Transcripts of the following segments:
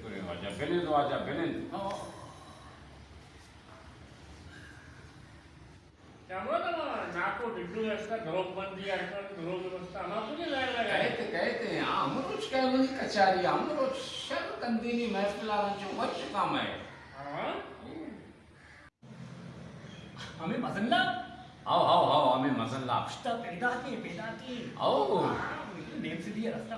شکر ایں واجہ، بنند واجہ، بنند۔ چمو تو ناکو ڈڈو استا، دروگ بندی ارکن، دروگ بستا، ہما کجا زہر لگا؟ کہتے، کہتے، ہاں، ہم روچ کہے منی کچاری، ہم روچ شر کندینی محفل آران چو وش کام ہے۔ ہاں؟ ہمیں مزن لا؟ ہاؤ، ہاؤ، ہاؤ، ہمیں مزن لا۔ پشتا پیدا کی، پیدا کی۔ ہاؤ۔ ہاں، نیم سے دیا رستہ۔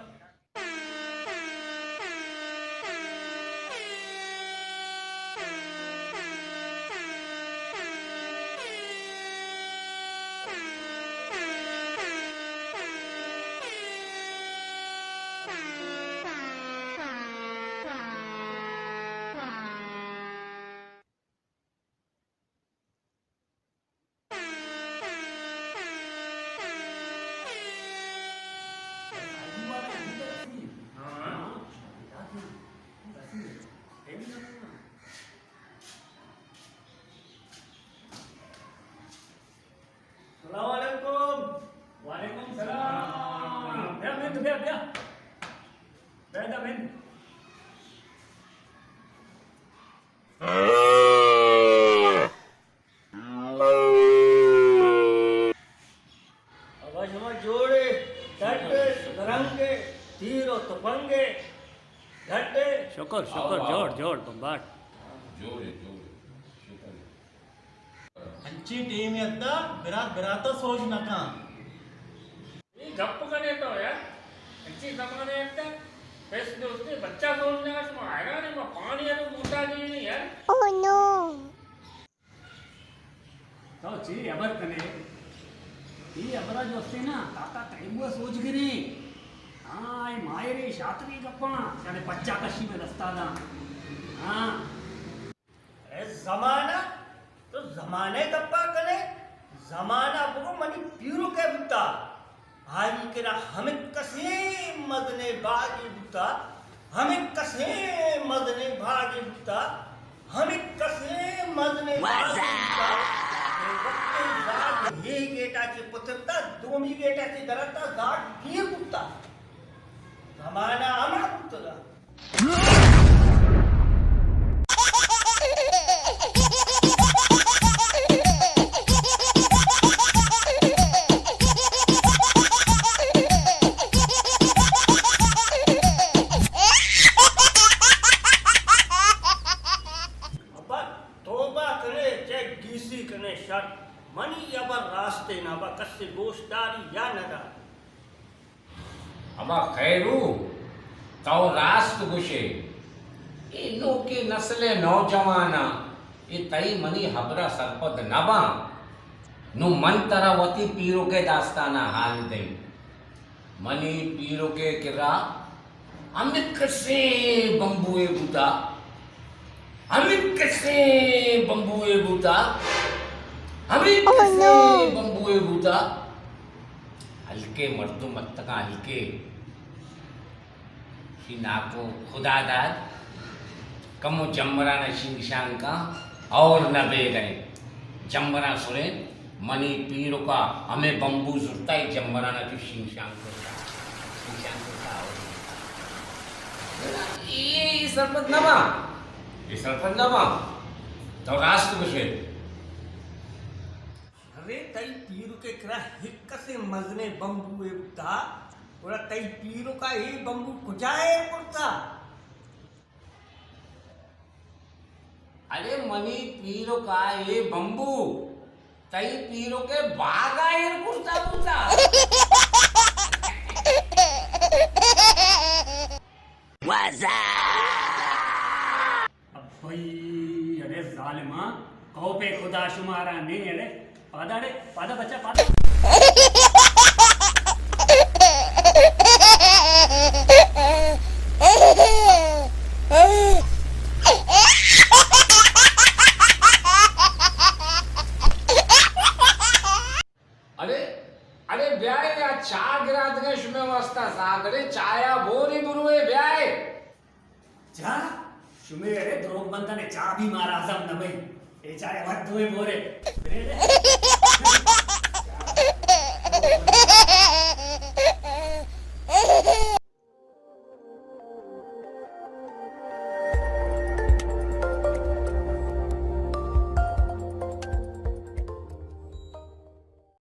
السلام علیکم۔ وعلیکم السلام۔ بیا مند، بیا، بیا۔ بیا دا مند۔ ابا شما جوڑے، ڈڈے، درنگے، تیر و تپنگے، ڈڈے۔ شکر، شکر، آؤ، آؤ۔ جوڑ، جوڑ، بمباٹ۔ جوڑے، جوڑے، شکر۔ انچیں ٹیمے اتکا برات براتا سوج نہ کن۔ اے گپ کنے تو یار، انچیں زمانے اتکا، پس دوستے بچہ سوج نہ کن، شما حیران ئے، ما پانی ءَ نوں موٹا نہیں یار۔ Oh no! تو چے ہبر کنے؟ اے ہبرا جو استے نا، تاتا تیمو سوج گرے۔ ہاں، اے ماہرے شاتری گپاں، سارے پچا کشی میں دستا دا۔ ہاں۔ اے زمانہ، تو زمانہ ءِ گپا کنے؟ زمانہ بگو منی پیرک ءَ بوتا۔ آئی کرا ہمک کسیں مزنیں باگے بوتا، ہمک کسیں مزنیں باگے بوتا، ہمک کسیں مزنیں باگے بوتا۔ اے وقت زاگ اے گیٹا چے پترتا، دومی گیٹا چے درتا، زاگ پیر بوتا۔ زمانہ ہما بوتگا۔ ابا توبہ کنے، چہ گیسی کنے شر، منی ہبر راستے نہ با، کسے گوشداری یا نہ داری۔ ابا خیرو، تو راست گوشے۔ اے نوکیں نسل ءِ نوجواناں اے تئی منی ہبرا سرپد نہ باں۔ نوں من ترا وتی پیرک ءِ داستانا حال دئیں۔ منی پیرک ءِ کرا ہمک کسیں بمبوے بوتا، ہمک کسیں بمبوے بوتا، ہمک کسیں بمبوے بوتا۔ ہلکے مردم اتکاں، ہلکے۔ شی ناکو خدا داد، کمو جمبرانا شنگ شانگ کاں، اور نہ بیگئے۔ جمبراں سرین، منی پیرکا ہمے بمبو زرتا، اے جمبرانا چو شنگ شانگ کرتا، شنگ شانگ کرتا، اور اے، اے سرپد نہ باں، اے سرپد نہ باں۔ تو راست گوشے۔ ارے، تئی پیرک ءِ کرا ہک کسیں مزنیں بمبوے بوتا، گڑا تئی پیرکا اے بمبو کجا ایر کرتا؟ ارے، منی پیرکا اے بمبو تئی پیرک ءِ باگا ایر کرتا بوتا۔ ابئی، اڑے ظالماں، کوپے خدا شمارا نے، اڑے پادا، اڑے پادا بچہ، پادا۔ اڑے، اڑے بیائے، یا چاہ گراتگیں شمے واسطہ زاگ، اڑے چایا بورے بروئے بیائے۔ چاہ؟ شمے اڑے دروگ بندن چاہ بھی مارا ہضم نہ بئی۔ اے چاہ وت دوئے بورے۔